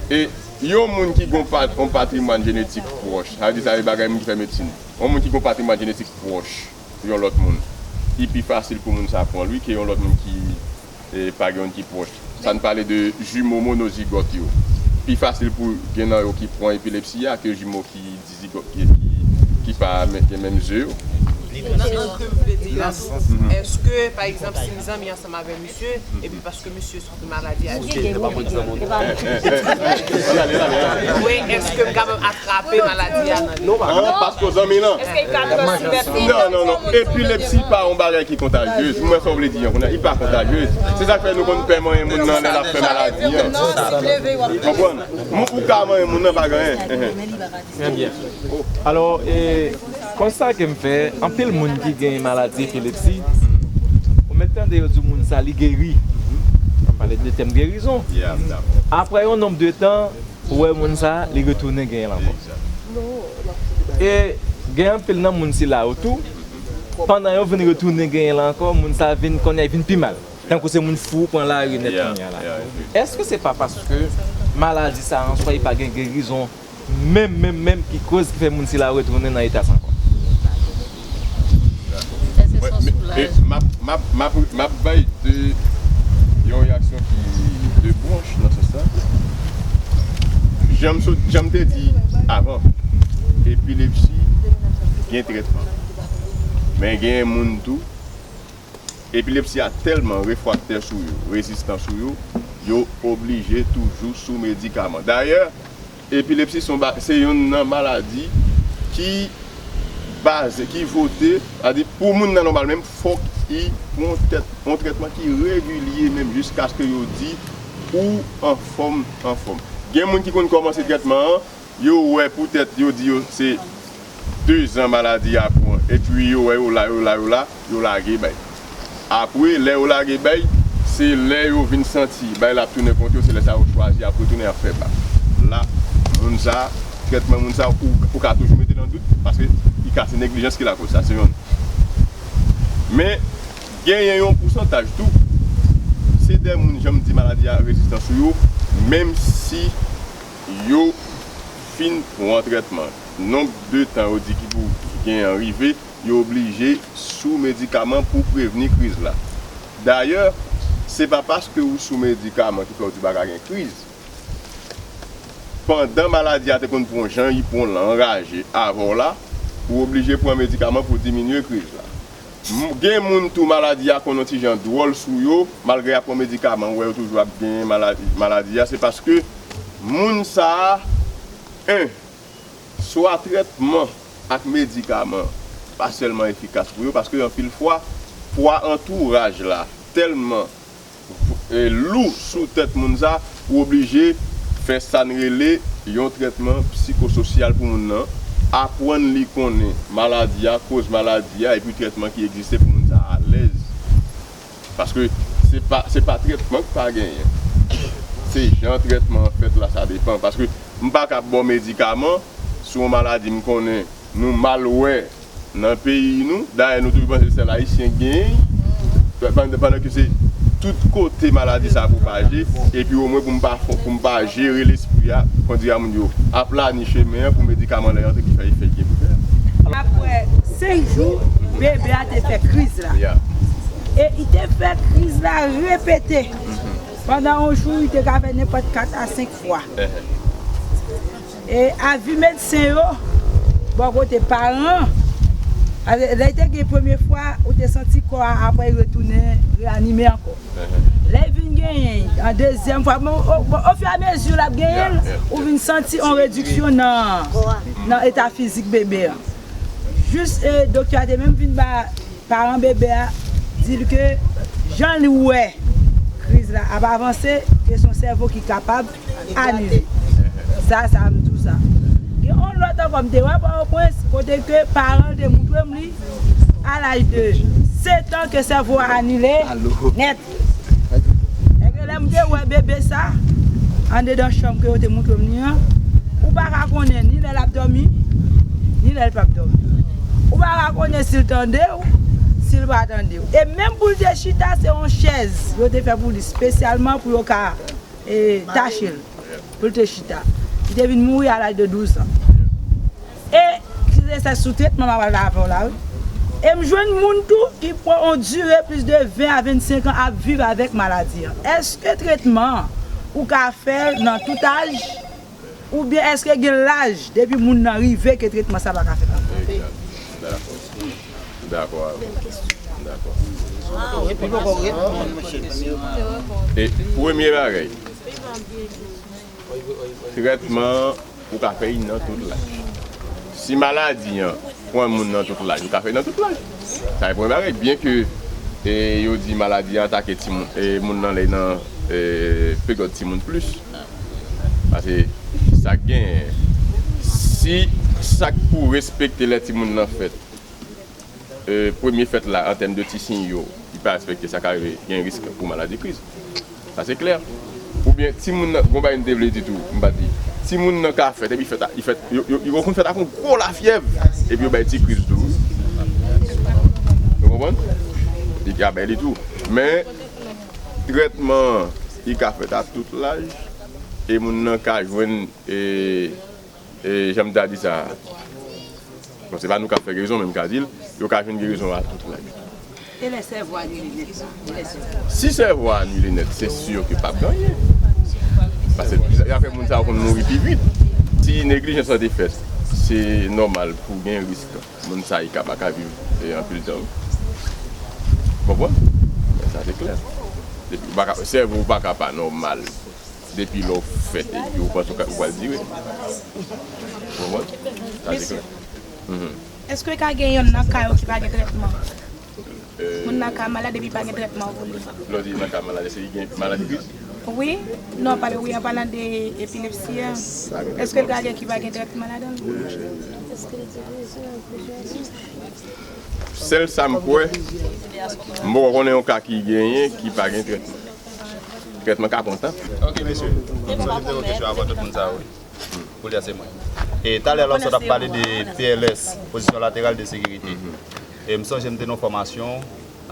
e, yon moun ki gon pa- yon patrimwàn jenetik pwòch, sa vle di sa e bagay moun ki fè medsin, yon moun ki gon patrimwàn jenetik pwòch, yon lòt moun, li pi fasil pou moun sa pran l, wi, ke yon lòt moun ki, e, pa gen youn ki pwòch. Sa n pale de jimo monozigòt yo. Pi fasil pou gen nan yo ki pran epilepsi a ke jimo ki dizigòt, ki, ki, ki pa men- gen menm ze yo. Nan, nan, ke m vle di la tou, èske, pa egzanp, si m zanmi ansanm avè misye, epi paske misye soufri maladi a, wi, èske m kapab atrape maladi a nan li? Non, paske w zanmi lan. Èske li ka transmèt li? Non, non, non. Epilepsi pa yon bagay ki kontajyez. Mwen, sa w vle di an, kounye a, li pa kontajyez. Se sa k fè nou konn pè manyen moun nan lè l ap fè maladi an. Konprann? Moun, ou ka manyen moun nan, pa gen anyen. Trè byen. Alò, e, konsta ke m fè, anpil moun ki gen maladi epilepsi, ou mèt tande yo di moun sa li geri. N ap pale de tèm gerizon. Apre yon nonb de tan, ou wè moun sa, li retounen genyen l ankò. E gen anpil nan moun sila yo tou, pandan yo vin retounen genyen l ankò, moun sa vin konnen vin pi mal. Tankou se moun fou pran lari nèt kounye a la. Èske se pa paske maladi sa an swa li pa gen gerizon menm, menm, menm ki koz ki fè moun sila retounen nan eta sa ankò? Mwen, men, e, m ap, m ap, m ap, m ap bay de, yon reyaksyon ki de branch nan sans sa. Jan m sot, jan m te di avan, epilepsi gen trètman. Men gen moun tou, epilepsi a tèlman refraktè sou yo, rezistan sou yo, yo oblije toujou sou medikaman. Dayè, epilepsi se yon ba-, se youn nan maladi ki baze, ki vote, sa di pou moun nan nòmal menm, fòk li pran yon tèt, yon trètman ki regilye menm, jiskaske yo di ou anfòm, anfòm. Gen moun ki konn kòmanse trètman an, yo wè poutèt yo di yo se de zan maladi a pran, epi yo wè yo la, yo la, yo la, yo lage bay. Apre, lè yo lage bay, se lè yo vin santi bay la ap tounen kont yo, se lè sa yo chwazi ap retounen ap fè bak. La, moun sa, trètman moun sa, ou, ou ka toujou mete l an dout, paske li ka se neglijans ki lakoz sa, se yonn. Men, genyen yon pousantaj tou, se de moun, jan m di, maladi a rezistan sou yo, menm si yo fin pran trètman. Nonb de tan yo di ki pou gen an rive, yo oblije sou medikaman pou prevni kriz la. Dayè, se pa paske ou sou medikaman ki fè w di pa ka gen kriz. Pandan maladi a te konn pran w jan li pran w lan, anraje avè w la, ou oblije pran medikaman pou diminye kriz la. M-, gen moun tou maladi a konn yon ti jan dwòl sou yo, malgre y ap pran medikaman, ou wè yo toujou ap genyen maladi, maladi a, se paske moun sa a, en, swa trètman ak medikaman pa sèlman efikas pou yo, paske anpil fwa, pwa antouraj la tèlman v-, e, lou sou tèt moun sa, ou oblije fè sa n rele yon trètman psikososyal pou moun nan, aprann li konnen maladi a, koz maladi a, epi trètman ki egziste pou moun sa alèz. Paske se pa, se pa trètman k pa genyen. Se jan trètman an fèt la, sa depann. Paske m pa ka ba w medikaman sou yon maladi m konnen nou mal wè nan peyi nou. Dayè, nou toujou panse se sèl Ayisyen k genyen l. Pandan, pandan ke se tout kote maladi sa a pwopaje, epi omwen pou m pa fon, pou m pa jere lespri a, fò di a moun yo aplani chemen an pou medikaman lè antre ki fè efè l gen pou fè a. Apre senk jou, bebe a te fè kriz la. E li te fè kriz la repete. Pandan yon jou, li te ka fè nenpòt kat a senk fwa. E avi medsen yo, bò kote paran an, lè li te gen premye fwa, ou te santi kò a apre li retounen reanime ankò. Lè li vin genyen an dezyèm fwa, bon, o, bon, ofiramezi l ap genyen l, ou vin santi yon rediksyon nan, nan eta fizik bebe an. Jis, e, doktè a te menm vin ba paran bebe a, di l ke jan li wè kriz la ap avanse, ke se yon sèvo ki kapab anile. Sa, sa, m di w sa. Gen yon lòt ankò, m te wè Pòtoprens, kote ke paran l te montre m li, a laj de sèt an, ke sèvo a anile nèt. Èske lè m te wè bebe sa, andedan chanm ke yo te montre m li an, ou pa ka konnen ni lè l ap dòmi, ni lè l p ap dòmi. Ou pa ka konnen si l tande w, si l pa tande w. E menm pou l te chita, se yon chèz yo te fè pou li espesyalman pou yo ka, e, tache l, pou l te chita. Li te vin mouri a laj de douz an. E se sou tretman m ap pale avè w la, wi. E m jwenn moun tou ki pran yon dire plis de ven a vennsenk an ap viv avèk maladi an. Èske tretman an, ou ka fè l nan tout aj? Oubyen èske gen laj depi moun nan rive ke tretman sa pa ka fèt ankò? Egzak. Dakò. Dakò avè w. Dakò. E premye bagay, trètman ou ka fè l nan tout laj. Si maladi an pran moun nan tout laj, ou ka fè l nan tout laj. Sa se premye bagay. Byen ke e, yo di maladi an atake timoun, e, moun nan lè nan e, peryòd timoun plis. Paske sa k genyen, si sa k pou respekte lè timoun nan fèt, e, premye fèt la, an tèm de ti siy yo, li pa respekte, sa ka rive gen risk pou maladi kriz. Sa se klè. Oubyen, timoun nan, gon bagay m te vle di tou, m pa di. Timoun nan ka fèt, epi fèt, li fèt, yo, yo, yo konn fèt ak yon gwo lafyèv, epi yo bay ti kriz tou. Ou konprann? Li ka bay li tou. Men, trètman an, li ka fèt a tout laj, e moun nan ka jwenn, e, e, jan m ta di sa, bon, se pa nou k ap fè gerizon, men m ka di l, yo ka jwenn gerizon a tout laj. E lè sèvo a anile nèt la? E lè sèvo? Si sèvo a anile nèt, se si ke p ap gen anyen. Paske y a fè moun sa yo konn mouri pi vit. Si neglijans lan te fèt, se nòmal pou gen risk moun sa yo ka pa ka viv e, anpil tan. Konprann? Men sa se klè. Depi ou pa ka, sèvo ou pa ka pa nòmal. Depi lè w fèt epi ou panse ou ka, ou pral dire. Ou konprann? Sa se klè. Mhm. Èske ka gen yonn nan ka yo ki pa gen trètman? Moun nan ka malad epi pa gen trètman pou li. Lè w di nan ka malad, èske li gen maladi kriz? Wi. Non, pale, wi, an palan de epilepsi a. Èske l ka gen ki pa gen trètman ladan l? Sèl sa m kwè, m poko konnen yon ka ki genyen ki pa gen trètman. Trètman ka pran tan. Ok, mesye. M sonje m te gen kesyon avan tout moun sa yo. Pou li a se mwen. E talè lòsò t ap pale de P L S, pozisyon lateral de sekirite. E m sonje m te nan fòmasyon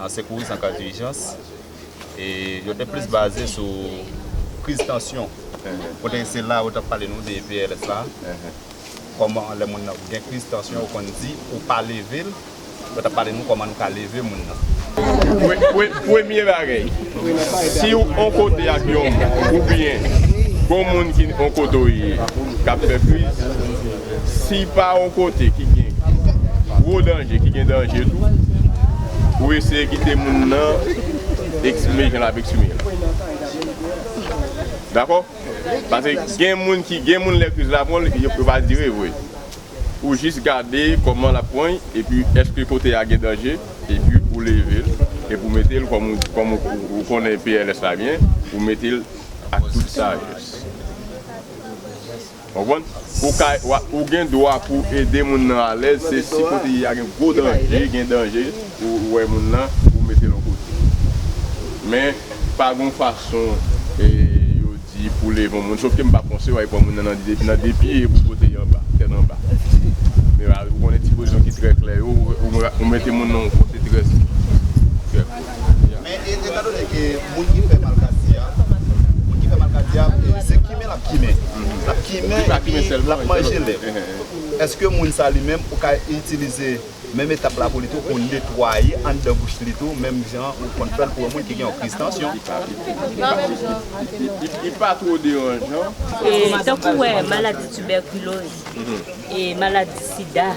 an sekouris an ka dijans. E yo te plis baze sou kriz tansyon. Kote se la yo t ap pale nou de P L S la. Kòman lè moun nan gen kriz tansyon, ou konn di ou pa leve l, yo t ap pale nou kòman nou ka leve moun nan. Pre- pre- Premye bagay, si w on kote ak yon moun, oubyen gon moun ki on kote w ye, k ap fè kriz, si pa on kote ki gen gwo danje, ki gen danje tou, ou eseye kite moun nan eksprime jan l ap eksprime l. Dakò? Paske gen moun ki, gen moun lè kriz la pran l, yo, yo pa dire vre. Ou jis gade kòman l ap pran l, epi èske kote a gen danje, epi ou leve l, epi ou mete l kòm ou, kòm ou, ou, ou konnen P L S la byen, ou mete l ak tout sajès. Konprann? Ou ka, wa- ou gen dwa pou ede moun nan alèz, se si kote a gen gwo danje, gen danje, ou, ou wè moun nan, ou mete l yon kote. Men, pa gon fason, e, yo di pou leve yon moun, sòf ke m pa panse w al pran moun nan nan de, nan de pye pou pote l anba, tèt anba. Men, a, ou konnen ti pozisyon ki trè klè yo, ou, ou, ou mete moun nan yon kote trè, trè klè. Men, e, etandone ke moun ki fè malkadi a, moun ki fè malkadi a, e, se kimen l ap kimen. L ap kimen epi l ap manje lèv. Èske moun sa li menm, ou ka itilize menm etap la pou li tou, pou netwaye anndan bouch li tou, menm jan ou konn fè l pou yon moun ki gen yon kriz tansyon? Li pa two deranjan. E, tankou w wè maladi tibèkiloz, e, maladi sida,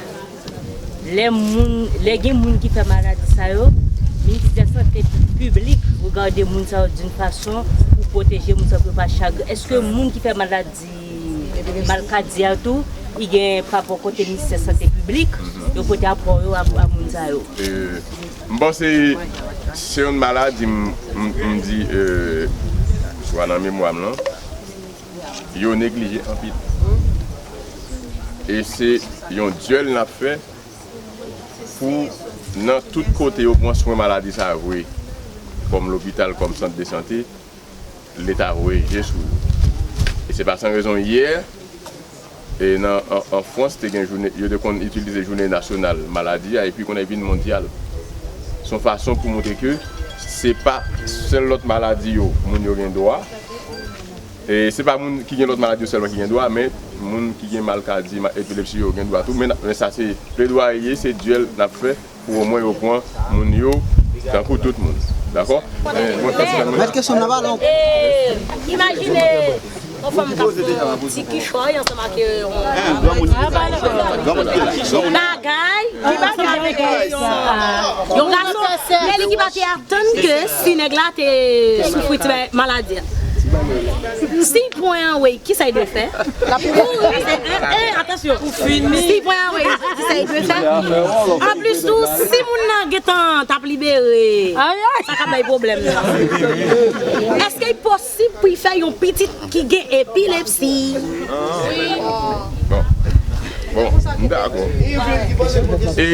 lè moun, lè gen moun ki fè maladi sa yo, Ministè Sante Piblik regade moun sa yo d'une façon pou pwoteje moun sa yo pou yo pa chagren. Èske moun ki fè maladi malkadi a tou, li gen rapò kote Ministè Sante Piblik, yo pote rapò yo a, a moun sa yo? E, m panse se yon maladi, m, m, m di, e, swa nan memwa m lan, yo neglije anpil. E se yon dyèl n ap fè pou nan tout kote yo pran swen maladi sa vre, kòm lopital, kòm sant de sante, Leta voye je sou yo. E se pa san rezon yè, e nan, an, an Frans, te gen jounen, yo te konn itilize jounen nasyonal maladi a, epi kounye a vin mondyal. Se yon fason pou montre ke se pa sèl lòt maladi yo, moun yo gen dwa. E se pa moun ki gen lòt maladi yo sèlman ki gen dwa, men moun ki gen malkadi, ma-, epilepsi yo gen dwa tou. Men, men sa se pledwaye, se dyèl n ap fè. Pou omwen yo pran moun yo tankou tout moun. Dakò? Mèt kesyon m nan pa long. E, imajine, Yon fanm k ap fè yon ti kichòy ansanm ak yon bagay ki pa gen yon gason, men li ki pa te atann ke si nèg la te soufri ti maladi a. Si l pran anwey, kisa l dwe fè? L ap kouri, e, e, atansyon. Si l pran anwey, kisa l dwe fè? Anplis tou, si moun nan gentan t ap libere, sa ka bay pwoblèm nan. Èske l posib pou l fè yon pitit ki gen epilepsi? Bon, bon, m dakò. E, e,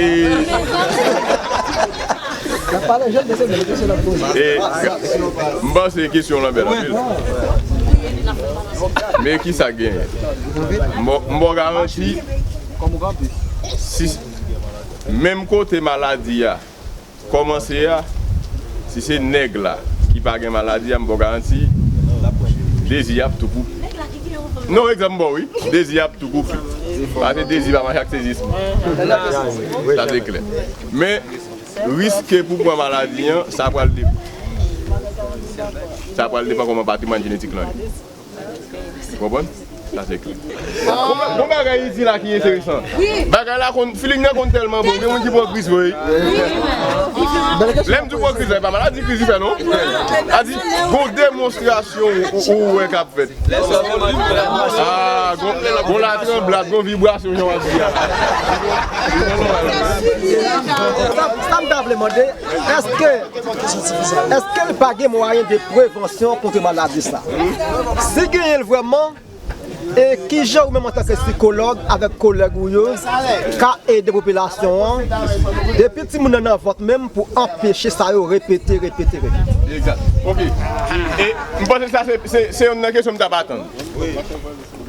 m panse kesyon lan bèl anpil. Men kisa k genyen? M ba w garanti, si, menm kote maladi a kòmanse a, si se nèg la ki pa gen maladi a, m ba w garanti, dezi a ap tou koupe. Non, egzanp m ba w wi, dezi a ap tou koupe. Paske dezi pa mache ak sezisman. Sa se klè. Men, riske pou pran maladi an, sa pral depann. Sa pral depann kòman patrimwàn jenetik lan ye. Ou konprann? Sa se klè. Gon ba-, gon bagay li di la ki enteresan. Bagay la konn, feeling nan konn tèlman bon, gen moun ki pran kriz vre. Lè m di w pran kriz la, e pa maladi kriz li fè non. A di, gon demonstrasyon ou, ou, ou wè k ap fèt. Ah, gon, gon latranblad, gon vibrasyon, jan w ap di a. Sa, sa m ta vle mande, èske, èske l pa gen mwayen de prevansyon kont maladi sa? Si genyen l vrèman, e kijan ou menm antanke sikològ avèk kolèg ou yo ka ede popilasyon an depi timoun nan nan vant menm pou anpeche sa yo repete, repete, repete? Egzat. Ok. E m panse sa se, se, se youn nan kesyon m t ap atann.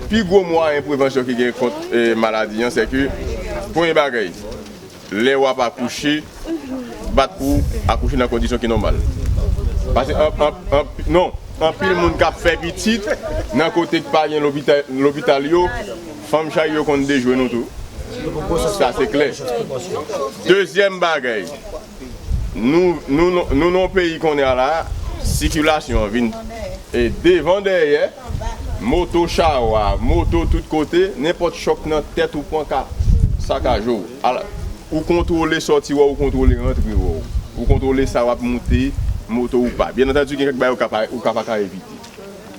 Pi gwo mwayen prevansyon ki gen kont, e, maladi an, se ke, premye bagay, lè w ap akouche, bat pou akouche nan kondisyon ki nòmal. Paske an, an, an, non, anpil moun k ap fè pitit nan kote k pa gen lopital, lopital yo, fanm chay yo konn dejwe nou tou. Sa se klè. Dezyèm bagay, nou, nou, nou, nou nan yon peyi konnen a la, sikilasyon an vin, e, devan dèyè, moto chawa, moto tout kote, nenpòt chòk nan tèt ou pran ka sakaje w. Ala, ou kontwole sòti w, ou kontwole rantre w. Ou kontwole sa w ap moute, moto ou pa. Byen antandi, gen kèk bagay ou ka pa, ou ka pa ka evite.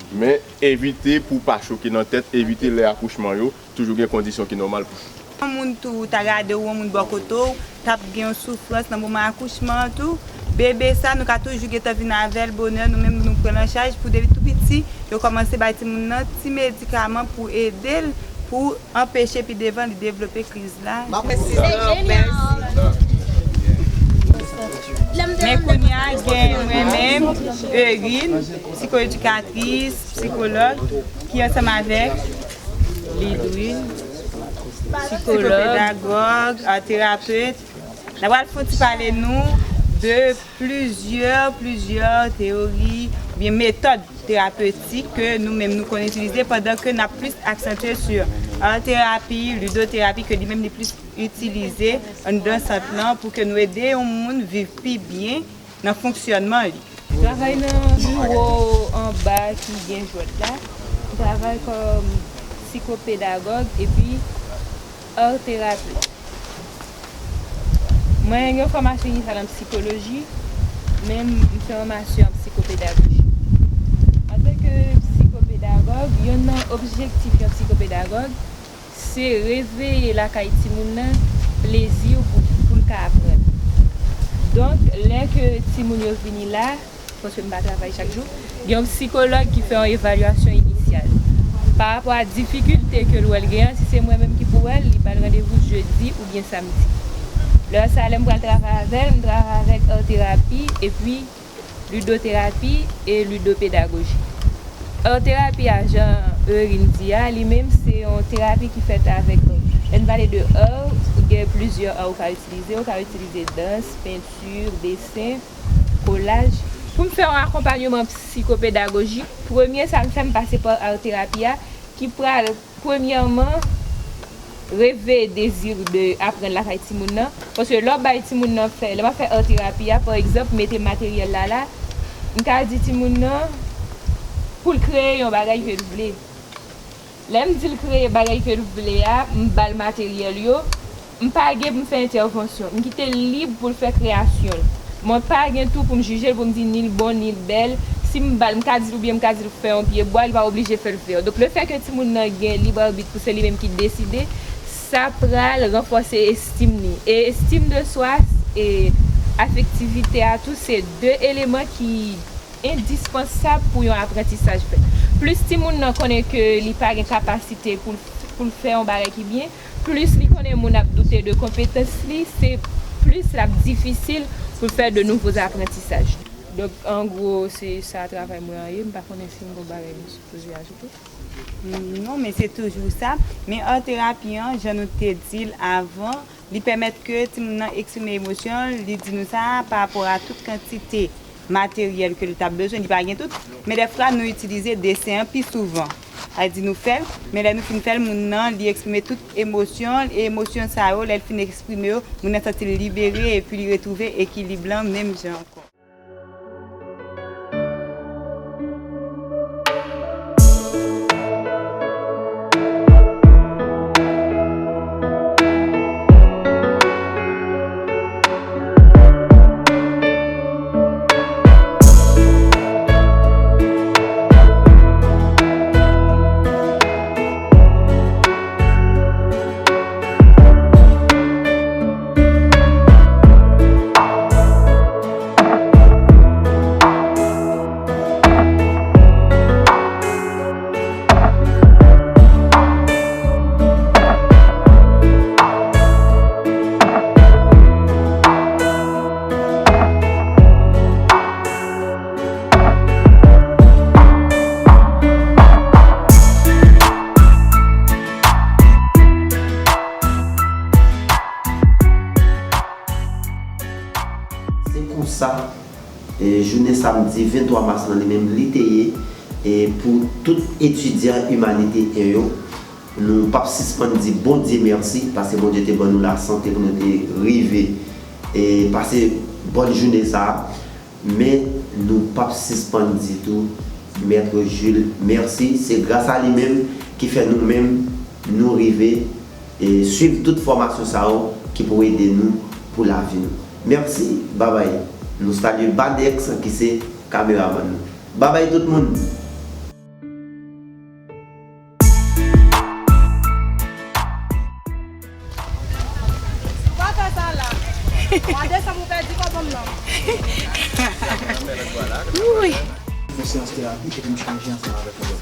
Men, evite pou w pa choke nan tèt, evite lè akouchman yo, toujou gen kondisyon ki nòmal pou. Yon moun tou, ta gade w, yon moun bò kote w, t ap gen yon soufrans nan moman akouchman an tou. Bebe sa, nou ka toujou gentan vin avè l bonè, nou menm nou pran l an chaj pou depi tou piti, yo kòmanse bay timoun nan ti medikaman pou ede l, pou anpeche pi devan li devlope kriz la. Men kounye a, gen mwen menm, Erin, psikoedikatris, psikològ, ki ansanm avèk Lidwin, sikològ, pedagòg, art terapet. N ap pral fè yon ti pale nou de plizyè, plizyè teyori oubyen metòd terapetik ke nou menm nou konn itilize pandan ke n ap plis aksantye sou art terapi, lidoterapi ke li menm li plis itilize anndan sant lan pou ke nou ede yon moun viv pi byen nan fonksyònman li. M travay nan biwo anba ki gen jwèt la. M travay kòm sikopedagòg epi art terapeut. Mwen gen yon fòmasyon inisal an sikoloji, men m fè yon mastè an sikopedagoji. Antanke sikopedagòg, yonn nan objektif yon sikopedagòg, se reveye lakay timoun nan plezi pou, pou l ka aprann. Donk, lè ke timoun yo vini la, paske m pa travay chak jou, gen yon sikològ ki fè yon evalyasyon inisyal. Pa rapò a difikilte ke l wè l gen an, si se mwen menm ki pou wè l, li ba l randevou jedi oubyen samdi. Lè sa a, lè m pral travay avè l, m travay avèk art terapi epi lidoterapi e lidopedagoji. Art terapi a, jan Erin di a, li menm se yon terapi ki fèt avèk art. Lè n pale de art, gen plizyè art ou ka itilize. Ou ka itilize dans, penti, desen, kolaj. Pou m fè yon akonpanyeman psikopedagojik, premye sa m fè, m pase pa art terapi a, ki pral premyèman reveye dezi de aprann lakay timoun nan. Paske lè w bay timoun nan fè, lè m ap fè art terapi a, pa egzanp, mete materyèl la la, m ka di timoun nan pou l kreye yon bagay ke l vle. Lè m di l kreye bagay ke l vle a, m ba l materyèl yo, m pa gen pou m fè entèvansyon. M kite l lib pou l fè kreyasyon l. Mwen pa gen tou pou m jije l, pou m di ni l bon, ni l bèl. Si m ba l, m ka di l, oubyen m ka di l fè yon pye bwa, li pa oblije fè l vè. Donk, lefètke timoun nan gen lib abit pou se li menm ki deside, sa pral ranfòse estim li. E estim de swa, e afektivite a tou, se de eleman ki endispansab pou yon aprantisaj fèt. Plis timoun nan konnen ke li pa gen kapasite pou l, pou l fè yon bagay ki byen, plis li konnen moun ap doute de konpetans li, se plis l ap difisil pou l fè de nouvo aprantisaj. Donk, an gwo, se sa travay mwen an ye. M pa konnen si m gen bagay m sipoze ajoute. Non, men se toujou sa. Men an terapi an, jan nou te di l avan, li pèmèt ke timoun nan eksprime emosyon l, li di nou sa pa rapò a tout kantite materyèl ke li t ap bezwen, li pa gen tout. Men dèfwa, nou itilize desen an pi souvan. Sa vle di nou fè l, men lè nou fin fè l, moun nan, li eksprime tout emosyon l, e emosyon sa yo, lè l fin eksprime yo, moun nan santi l libere, epi li retwouve ekilib lan menm jan ankò. Se konsa, e, jounen samdi venntwa mas lan li menm li te ye, e, pou tout etidyan Imanite en yo. Nou p ap sispann di Bondye mèsi, paske Bondye te ban nou lasante pou nou te rive, e, pase bòn jounen sa a. Men nou p ap sispann di tou Mèt Jules mèsi. Se gras a li menm ki fè nou menm nou rive, e, swiv tout fòmasyon sa yo ki pou ede nou pou lavi nou. Mèsi, babay. Nou salye Badex ki se kameramann nou. Babay tout moun. Ou pa fè sa la. Wa desanm ou pèdi kòb m nan. Wi. Yon seyans terapi kote m chanje ansanm avèk yon